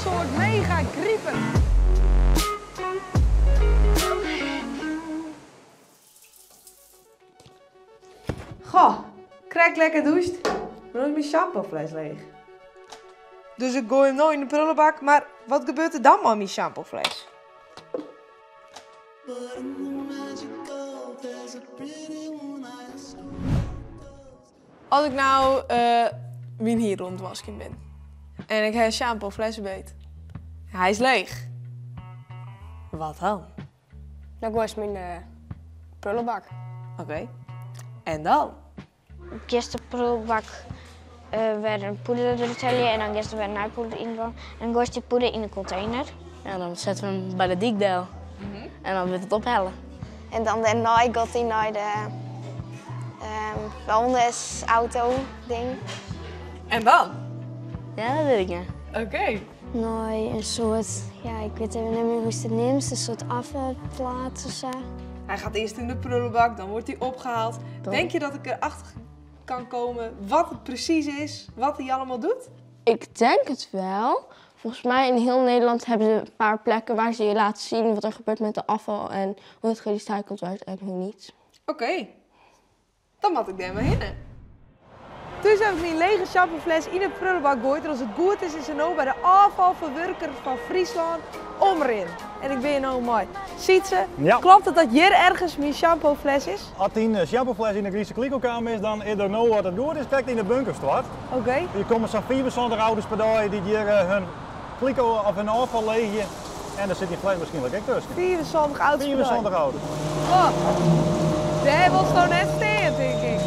soart mega griper. Goh, krekt lekker dûst, mar no is myn shampoofles leech. Dus ik goai him no yn de prullenbak, mar wat gebeurt der dan mei myn shampoofles? As ik no myn hier oan it waskjen bin en ik ha in shampoofles beet, hy is leech, wat dan? Dan goaist 'm yn de prullebak. Oké. En dan? Giest de prulbak wer in poeder derút helje en dan giest der wer in nij poeder yn dwaan en dan goaist dy poeder yn de kontener. Ja, dan sette we him by de dyk del en dan wurdt it ophelle. En dan dêrnei giet hy nei de vuilnisauto ding. En dan? Ja, dat wit ik net. Oké. Nei in soart, ja, ik wit even net mear hoe'tst it neamst, in soart afvalplaats of sa. Hij gaat eerst in de prullenbak, dan wordt hij opgehaald. Denk je dat ik erachter kan komen wat het precies is, wat hij allemaal doet? Ik denk het wel. Volgens mij in heel Nederland hebben ze een paar plekken waar ze je laten zien wat er gebeurt met de afval en hoe het gerecycled wordt en hoe niet. Oké, dan moat ik dêr mar hinne. Thús haw ik myn lege shampoofles yn 'e prullenbak goaid en as it goed is, is er no by de ôffalferwurker fan Fryslân Omrin. En ik bin hjir no mei Sytse. Ja. Kloppet it dat hjir ergens myn shampoofles is? As dyn shampoofles yn de grize kliko kaam is, dan is der no, as it goed is, krekt yn de bunker stoart. Oké. Der komme sa'n 75 auto's per dei dy't hjir hun kliko of hun ôffal leegje. En dêr sit dyn fles wierskynlik ek tusken. 75 auto's per dei. 75 auto's. Oh, dêr wolst no net stean, tink ik.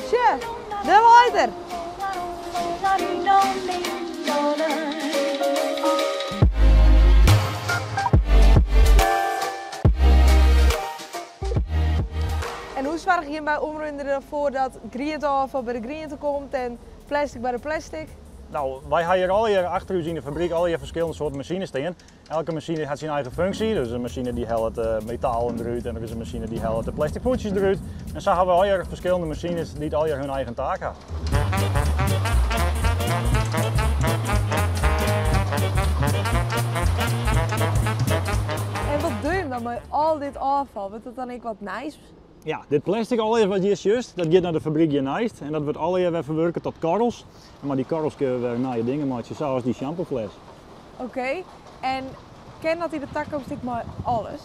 Sjoch, dêr leit er. En hoe soargje jim by Omrin der dan foar dat grienteôffal by de griente komt en plastic by de plastic? Nou, wy ha hjir allegear achter ús yn de fabryk allegear ferskillende soarten masines stean. Elke masine hat syn eigen funksje. Dus in masine dy hellet de metalen derút en der is in masine dy hellet de plastic pûdsjes derút. En sa hawwe we allegear ferskillende masines dy't allegear hun eigen taak ha. En wat dogge jim dan mei al dit ôffal? Wurdt dat dan ek wat nijs? Ja, dit plastic allegear wat hjir sjochst, dat giet nei de fabryk hjirneist en dat wurdt allegear wer ferwurke tot korrels. En mei dy korrels kinne we wer nije dingen meitsje, sa as dy shampoofles. Oké, en kin dat yn de takomst ek mei alles?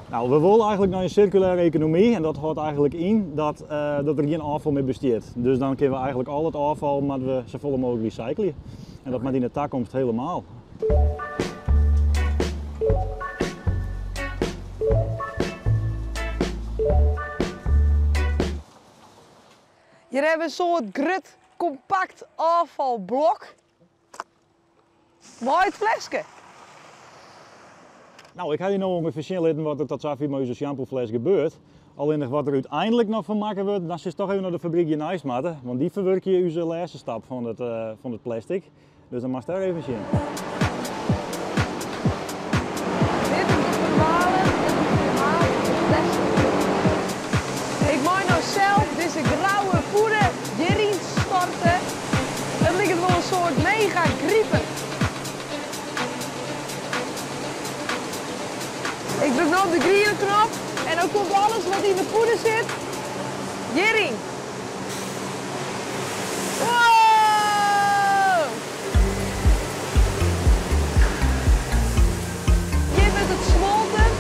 Nou, we wolle eigenlik nei in sirkulêre ekonomy en dat hâldt eigenlik yn dat, dat der gjin ôffal mear bestiet. Dus dan kinne we eigenlik al it ôffal moatte we safolle mooglik recyclje. En dat moat yn de takomst helemaal. Hjir hawwe we in soart grut kompakt ôffalblok. Mei it fleske. Nou, ik ha dy no ûngefear sjen litten wat der tot safier mei ús shampoofles gebeurt. Allinnich wat der úteinlik noch fan makke wurdt, dan silst toch even nei de fabryk hjirneist moatte, want dy ferwurkje ús lêste stap fan it plastic. Dus dan moatst dêr even sjen. Dit is de fermalen en de fermalen plastic. Ik mei no sels dizze grauwe poeder hjiryn storte. It liket wol in soart mega griper. Ik druk no op de griene knop en dan komt alles wat yn de poeder sit hjiryn. Wow! Hjir wurdt it smolten,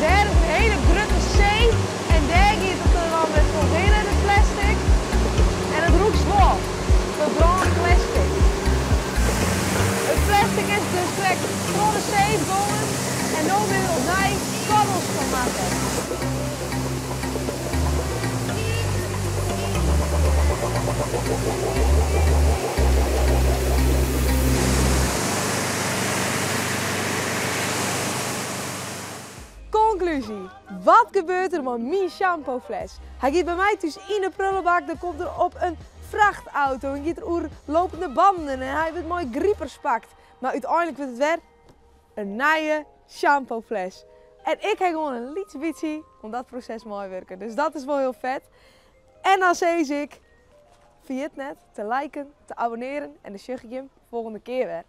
dêr is in hiele grutte see en dêr giet it der dan wer trochhinne, de plastic. En it rûkt wol, ferbrând plastic. It plastic is dus krekt troch de see gongen en no binne der opnij korrels fan makke. Konklúzje, wat gebeurt der mei myn shampoofles? Hy giet by my thús yn de prullebak, dan komt er op in frachtauto en giet er oer lopende banden en hy wurdt mei gripers pakt. Mar úteinlik wurdt it wer in nije shampoofles. En ik ha gewoan in lyts bytsje oan dat proses meiwurke, dus dat is wol hiel fet. En dan sis ik, ferjit net te liken, te abonnearjen en dan sjoch ik jim folgjende kear wer.